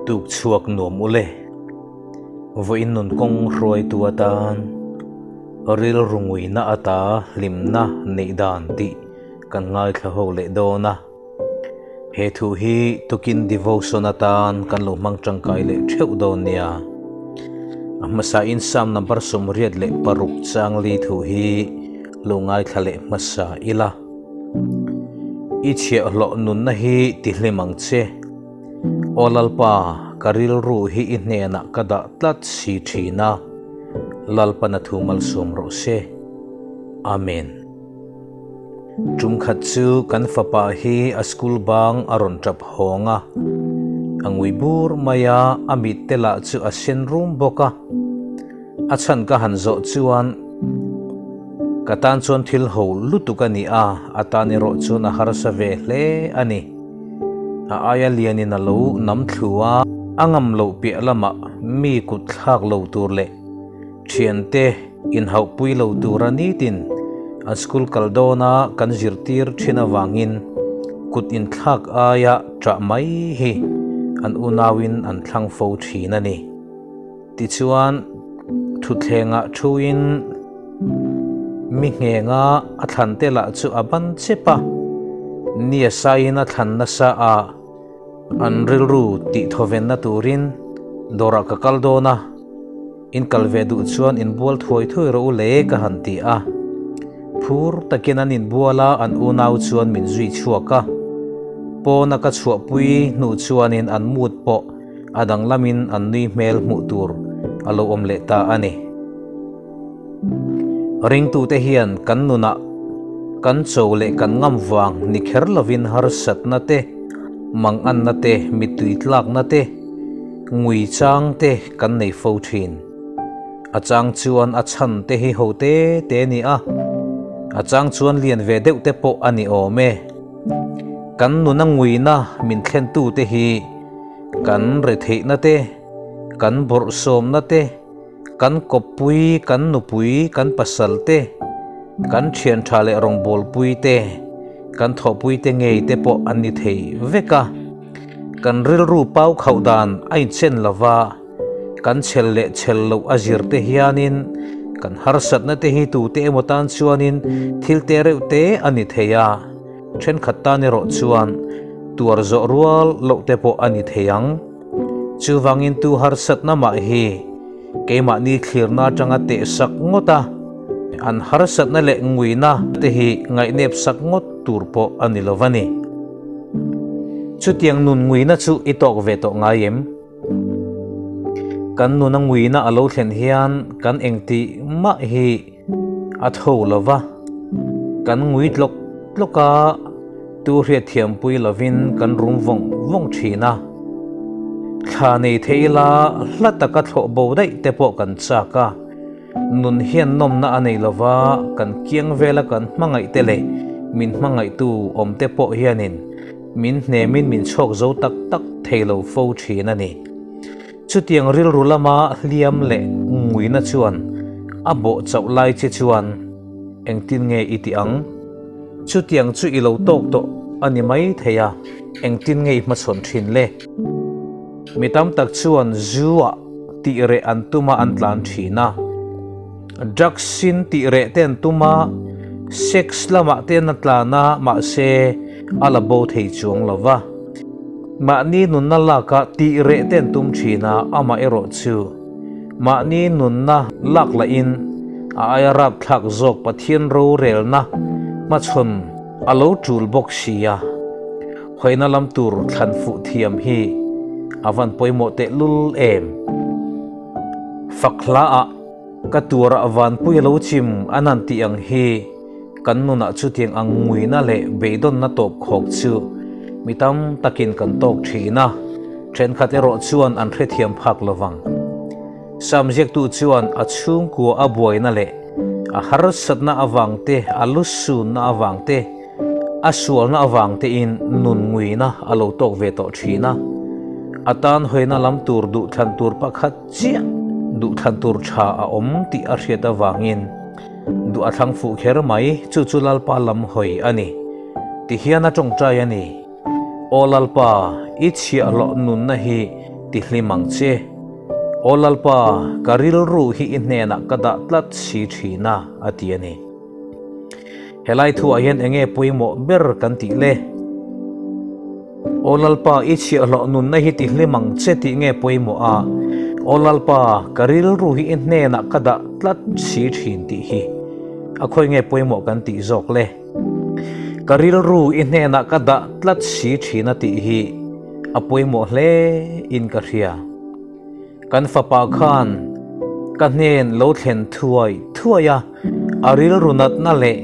Tuk chhuak nuam ule. Vawiin nun kawng hruaitu atan rilru nguina ata hlimna neih dan tih kan ngaithla ho leh dawn a. He thu hi tukin devotion atan kan lo hmang tangkai leh theuh dawn nia. A hmasain Psalm number 86 changli thu hi lo ngaithla leh hmasa ila. I chhiahhlawh nunna hi ti hlim ang che. Aw Lalpa, ka rilru hi i hnenah ka dah tlat si thin a, Lalpan a thu malsawm rawh se. Amen. Tum khat chu kan fapa hi a school bang a rawn tap hawng a, a ngui bur mai a, a mit te lah chu a sen rum bawk a. A chhan ka han zawh chuan ka tan chuan thil ho lutuk a ni a, a tan erawh chuan a harsa ve hle a ni. A aia lianin a lo nam thlu a, a ngam loh piah lamah mi kut thlak lo tur leh thiante inhauhpui lo tura nitin an school kal dawna kan zirtir thin avangin kut inthlak aia ṭah mai hi an unauin an thlang fo thin a ni. Tichuan, thutthlengah thuin mi nghenga a thlan te lah chu a ban chep a, nia saiin a thlan nasa a, an rilru tih thawvenna turin dawrah ka kal dawn a, in kal ve duh chuan inbual thuai thuai rawh u le ka han ti a. Phur takin an inbual a, an unau chuan min zui chhuak a, pawna ka chhuahpui hnu chuanin an mood pawh A danglamin an nui hmel hmuh tur a lo awm leh ta a ni. Ringtute hian kan nunah kan cho leh kan ngam vang ni kher lovin harsatna te, manganna te, mittui tlakna te, ngui chang te kan nei fo thin. A chang chuan a chhan te hi ho te te a ni a, a chang chuan lian ve deuh te pawh a ni awm e. Kan nuna nguina min thlentute hi kan retheihna te, kan bawrhsawmna te, kan kawppui, kan nupui, kan pasal te, kan thian tha leh rawngbawlpui te, kan thawhpui te ngei te pawh an ni thei vek a. Kan rilru pau khauh dan a inchen lo va, kan chhel leh chhel loh a zir te hianin kan harsatna te hi tute emaw tan chuanin thil te reuh te a ni thei a, thenkhat tan erawh chuan tuar zawh rual loh te pawh a ni thei ang. Chuvangin tu harsatna mah hi keimahni thlirna atanga teh sak ngawt a, an harsatna leh nguina te hi ngaihnep sak ngawt tur pawh a ni lo va ni. Chutiang nun nguina chu i tawk ve tawh ngai em? Kan nuna nguina a lo thlen hian kan engtih mah hi a tho lo va, kan ngui tlawk tlawk a, tu hriatthiampui lovin kan rum vawng vawng thin a. Thla nei thei ila hla taka thlawh bo daih te pawh kan chak a, nun hian nawmna a nei lo va, kan kiang vela kan hmangaih te leh min hmangaihtu awm te pawh hianin Min hnemin min chhawk zo tak tak thei lo fo thin a ni. Chutiang rilru lama hliam leh nguina chuan a bawh chauh lai che chuan engtin nge i tih ang? Chutiang chu i lo tawk tawh a ni mai thei a, engtin nge i hmachhawn thin le? Mi tam tak chuan zu ah tih reh an tum a an tlan thin a, drugs in tih reh te an tum a, sex lamah te an tlan a, mahse a la bo thei chuang lo va. Mahni nunna lak ah tih reh te an tum thin a, amah erawh chu mahni nunna lak lah in a aia rapthlak zawk Pathian rorelna hmachhawn a lo tul bawk si a. Hawiina lam tur thlan fuh thiam hi a van pawimawh teh lul em? Fak hla ah ka tuarah vanpui a lo chim an han tih ang hi kan nunah chutiang ang nguina leh beidawnna tawp khawk chu mi tam takin kan tawk thin a, thenkhat erawh chuan an hrethiam phak lovang. Sam ziaktu chuan a chhungkua a buaina leh a harsatna avang te, a lusunna avang te, A sualna avang tein nun nguina a lo tawk ve tawh thin a, a tan hawina lam tur duhthlan tur pakhat chiah duhthlan tur tha a awm tih a hriat avangin duh a thlang fuh kher mai, chu chu Lalpa lam hawi a ni. Tihian a tawngtai a ni, Aw Lalpa, i chhiahhlawh nunna hi ti. tihlim ang che. Aw Lalpa, ka rilru hi i hnenah ka dah tlat si thin a, a ti a ni. Helai thuah hian enge pawimawh ber kan tih le? Aw Lalpa, i chhiahhlawh nunna hi tihlim ang che tih nge pawimawh a? Aw Lalpa, ka rilru hi i hnenah ka dah tlat si thin tih hi a khawi nge pawimawh kan tih zawk le? Ka rilru i hnenah ka dah tlat si thin a tih hi a pawimawh hle in ka hria. Kan fapa khan ka hnen lo thlen thuai thuai a, a rilru natna leh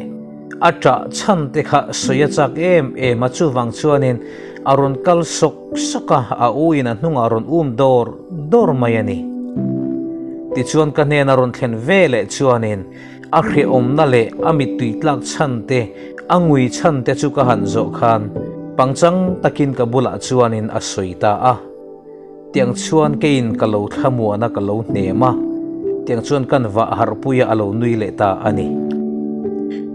a ṭah chhan te kha sawi a chak em em a, chuvang chuanin a rawn kal sawk sawk a, a u in a hnungah a rawn um dawr dawr mai a ni. Tichuan ka hnen a rawn thlen ve leh chuanin a hrehawmna leh a mittui tlak chhan te, a ngui chhan te chu ka han zawh khan pangchang takin ka bulah chuanin a sawi ta a. Tiang chuan keiin ka lo thlamuan a, ka lo hnem a, tiang chuan kan vah harhpui a, a lo nui leh ta a ni.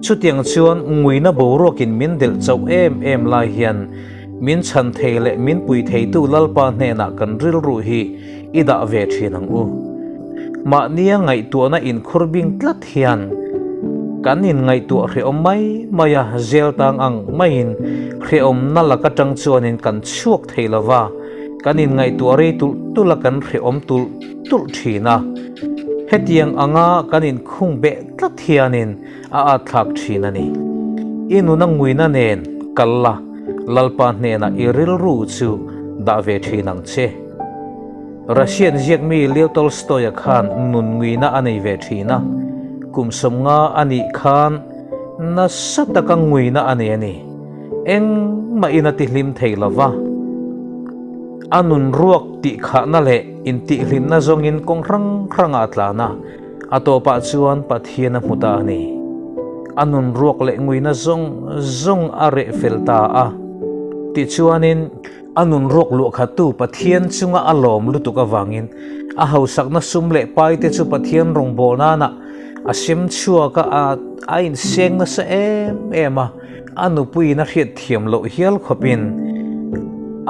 Chutiang chuan nguina boruakin min delh chauh em em lai hian min chhan thei leh min pui theitu Lalpa hnenah kan rilru hi i dah ve thin ang u. Mahnia ngaihtuahna inkhur bing tlat hian kan inngaihtuah hrehawm mai mai a, zel tang ang maiin hrehawmna lak atang chuanin kan chhuak thei lova, Kan inngaihtuah rei tulh tulh a, kan hrehawm tulh tulh thin a. Hetiang anga kan inkhung beh tlat hianin a atthlak thin a ni. I nuna nguina nen kal la, Lalpa hnenah i rilru chu dah ve thin ang che. Russian ziakmi Leo Tolstoy-a khan nun nguina a nei ve thin a, kum 50 a nih khan nasa taka nguina a nei a ni. Engmahin a tihlim thei lo va, a nun ruak tihkhahna leh intihhlimna zawngin kawng hrang hrangah a tlan a, a tawpah chuan Pathian a hmu ta a ni. A nun ruak leh nguina zawng zawng a reh fel ta a. Tichuanin, a nun ruak luahkhattu Pathian chunga a lawm lutuk avangin a hausakna sum leh paite chu Pathian rawngbâwl nânah a sem chhuak a, a inseng nasa em em a. A nupuiin a hriat thiam loh hial khawpin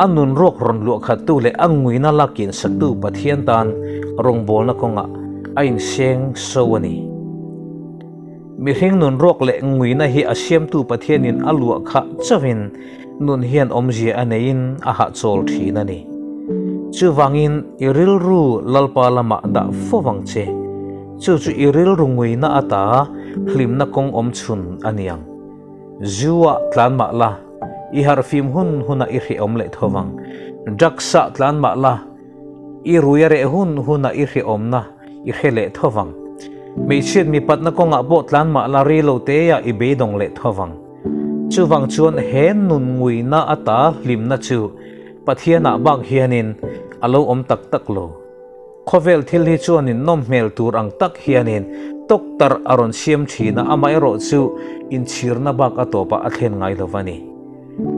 a nun ruak rawn luah khattu leh a nguina lakin saktu Pathian tan rawngbawlna kawngah a inseng so a ni. Mihring nun ruak leh nguina hi a siamtu Pathianin a luah khah chauhin nun hian awmzia a neiin a hahchawl thin a ni. Chuvangin i rilru Lalpa lamah dah fo vang che. Chu chu i rilru nguina ata hlimna kawng awm chhun a ni ang. Zu-ah tlan mah la, i harhfim hun hunah i hrehawm leh tho vang. Drugs-ah tlan mah la, i rui a reh hun hunah i hrehawmna i hre leh tho vang. Hmeichhiat mipatna kawngah pawh tlan mah la, rei lo teah i beidawng leh tho vang. Chuvang chuan he nun nguina ata hlimna chu Pathianah bak hianin a lo awm tak tak lo. Khawvel thil hi chuanin nawm hmel tur ang tak hianin tawktarh a rawn siam thin a, amaherawh chu inchhirna bak a tawpah a thlen ngai lo va ni.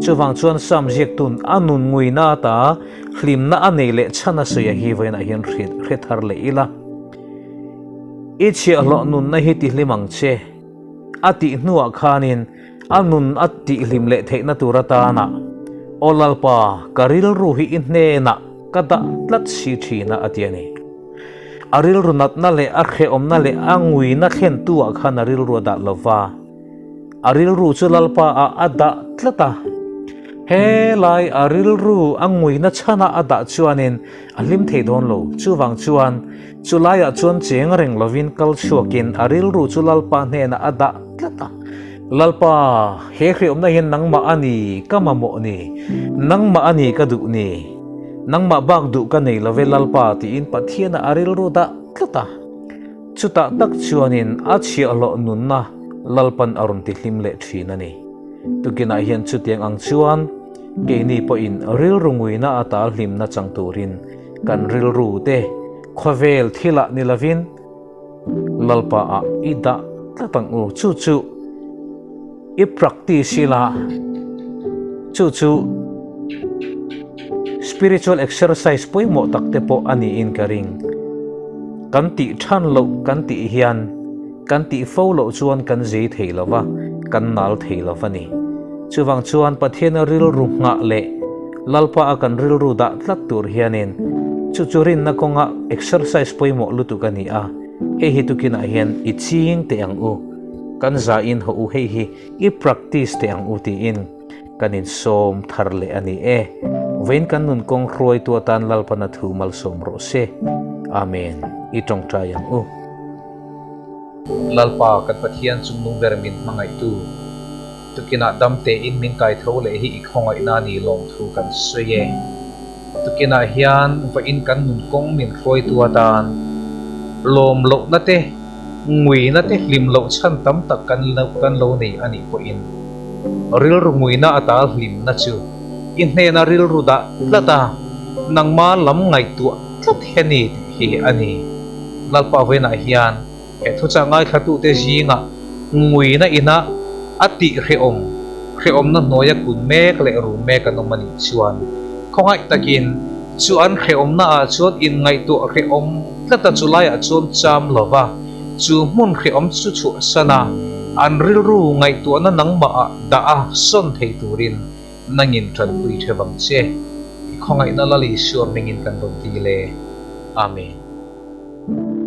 Chuvang chuan Sam ziaktun a nun nguina ata hlimna a nei leh chhan a sawi a hi vawiinah hian hre thar leh ila. I chhiahhlawh nunna hi tihlim ang che a tih hnuah khanin a nun a tihlim leh theihna tur atana Aw Lalpa, ka rilru hi i hnenah ka dah tlat si thin a, a ti a ni. A rilru natna leh a hrehawmna leh a nguina thlentu ah khan a rilru a dah lo va, a rilru chu Lalpa ah a dah tlat a. He lai a rilru a nguina chhana a dah chuanin a hlim thei dawn lo. Chuvang chuan chu laiah chuan cheng reng lovin kal chhuakin a rilru chu Lalpa hnenah a dah tlat a. Lalpa, he hriawmna hian nangmah a ni ka mamawh ni, nangmah a ni ka duh ni, nangmah bak duh ka nei lo ve Lalpa tiin Pathiana a rilru dah tlat a. Chutah tak chuanin a chhiahhlawh nunna Lalpan a rawn tihlim leh thin a ni. Tukinah hian chutiang ang chuan keini pawhin rilru nguina ata hlimna chang turin kan rilru te khawvel thilah ni lovin, Lalpa ah i dah tlat ang u. Chu chu i practice ila, chu chu spiritual exercise pawimawh tak te pawh a niin ka ring. Kan tih than loh kan tih hian kan tih fo loh chuan kan zei thei lo va, kan nal thei lo va ni. Chuvang chuan Pathiana rilru nghah leh Lalpa a kan rilru dah tlat tur hianin. Chu chu rinna kawnga exercise pawimawh lutuk a ni a, hei hi tukinah hian i ching teh ang u, kan zain hawh u hei hi i practice teh ang u tiin kan insawm thar leh a ni e. Vawiin kan nun kawng hruaitu atan Lalpana thu malsawm rawh se. Amen. I tawngtai ang u. Lalpa kan Pathian chungnung ber min hmangaihtu, tukinah dam tein min kai tho leh hi i khawngaihna ni lawmthu kan sawi e. Tukinah hian vawiin kan nun kawng min hruaitu atan lawm lohna te, nguina te hlim loh chhan tam tak kan kan lo nei a nih pawhin rilru nguina ata hlimna chu i hnena rilru dah tlat a, nangma lam ngaihtuah tlat hi a ni tih hi a ni. Lalpa vawiinah hian He thuchah ngaithlatute zingah nguina ina a tih hrehawm, hrehawmna hnuaia kun mek leh rum mek an awm a nih chuan khawngaih takin chu an hrehawmna ah chuan inngaihtuah hrehawm tlat a chulaiah chuan cham lova chu hmun hrehawm chu chhuahsan a an rilru ngaihtuahna nangmah ah dah a sawn thei turin nangin tanpui the vang che. I khawngaihna Lal Isua hmingin kan rawn ti le. Amen.